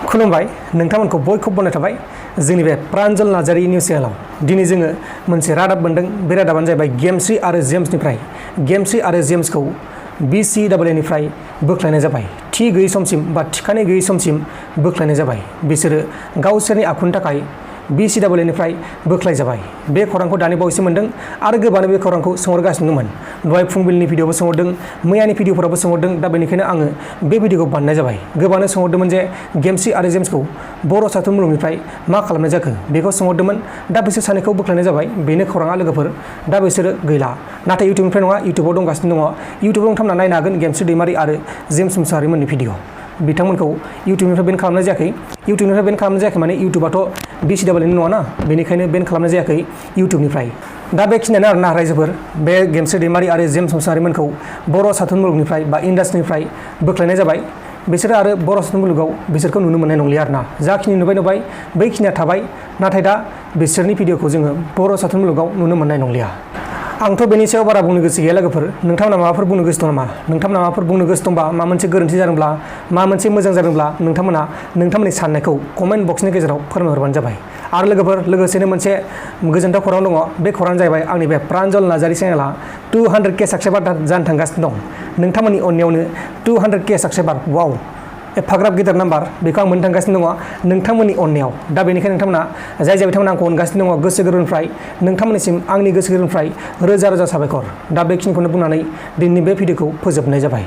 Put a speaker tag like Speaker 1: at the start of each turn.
Speaker 1: खुलुमबाय नोंथांमोनखौ बयखौबो बरायनाय थाबाय जोंनि बे प्रान्जल नार्जारि निउस चेनेलाव दिनै जोङो मोनसे रादाब मोनदों। बे रादाबानो जाहैबाय गेमस्रि आरो जेम्सनिफ्राय गेमस्रि आरो जेम्सखौ BCAA निफ्राय बोख्लायनाय जाबाय। थि गैयै समसिम बा थिखानाय गैयै समसिम बोख्लायनाय जाबाय। बिसोरो गावसोरनि आखुनि थाखाय BCAA निफ्राय बोख्लाय जाबाय। बे खौरांखौ दानि बावैसो मोनदों आरो गोबानो बे खौरांखौ सोंहरगासिनो दंमोन। दहाय फुंबिलिनि भिडिअबो सोंहरदों, मैयानि भिडिअफोरावबो सोंहरदों। दा बेनिखायनो आङो बे भिडिअखौ बानायनाय जाबाय। गोबानो सोंहरदोंमोन जे गेमस्रि आरो जेम्सखौ बर' सावथुन मुलुगनिफ्राय मा खालामनाय जाखो बेखौ सोंहरदोंमोन। दा बिसोर सानैखौ बोख्लायनाय जाबाय। बेनो खौराङा लोगोफोर। दा बिसोरो गैला, नाथाय इउटुबनिफ्राय नङा, इउटुबाव दंगासिनो दङ। इउटुबाव नोंथांमोना नायनो हागोन गेमस्रि दैमारि आरो जेम्स मुसाहारिमोननि भिडिअ। बिथांमोनखौ इउटुबनिफ्राय बेन खालामनाय जायाखै। इउटुबनिफ्राय बेन खालामनाय जायाखै माने इउटुबाथ' BCAA नि नङाना, बेनिखायनो बेन खालामनाय जायाखै इउटुबनिफ्राय। दा बेखिनियानो आरोना रायजोफोर, बे गेमस्रि दैमारि आरो जेम्स मुसाहारिमोनखौ बर' सावथुन मुलुगनिफ्राय बा इन्डास्ट्रिनिफ्राय बोख्लायनाय जाबाय। बिसोरो आरो बर' सावथुन मुलुगाव बिसोरखौ नुनो मोननाय नंलिया आरोना। जाखिनि नुबाय बैखिनिया थाबाय, नाथाय दा बिसोरनि भिडिअखौ जोङो बर' सावथुन मुलुगाव नुनो मोननाय नंलिया। आंथ' बेनि सायाव बारा बुंनो गोसो गैया लोगोफोर। नोंथांमोना माबाफोर बुंनो गोसो दं नामा? नोंथांमोना माबाफोर बुंनो गोसो दंबा, माबा मोनसे गोरोन्थि जादोंब्ला, माबा मोनसे मोजां जादोंब्ला नोंथांमोना नोंथांमोननि साननायखौ कमेन्ट बक्सनि गेजेराव फोरमायहरबानो जाबाय। आरो लोगोफोर, लोगोसेनो मोनसे गोजोनथाव खौरां दङ। बे खौराङानो जाहैबाय आंनि बे प्रान्जल नार्जारि चेनेला 200K साबस्क्राइबार जानो थांगासिनो दं। नोंथांमोननि अननायावनो 200K साबस्क्राइबार, वाव, एफाग्राब गिदिर नाम्बार, बेखौ आं मोननो थांगासिनो दङ नोंथांमोननि अननायाव। दा बेनिखायनो नोंथांमोना जाय बिथांमोना आंखौ अनगासिनो दङ गोसो गोरबोनिफ्राय, नोंथांमोननिसिम आंनि गोसो गोरबोनिफ्राय रोजा रोजा साबायखर। दा बेखिनिखौनो बुंनानै दिनैनि बे भिडिअखौ फोजोबनाय जाबाय।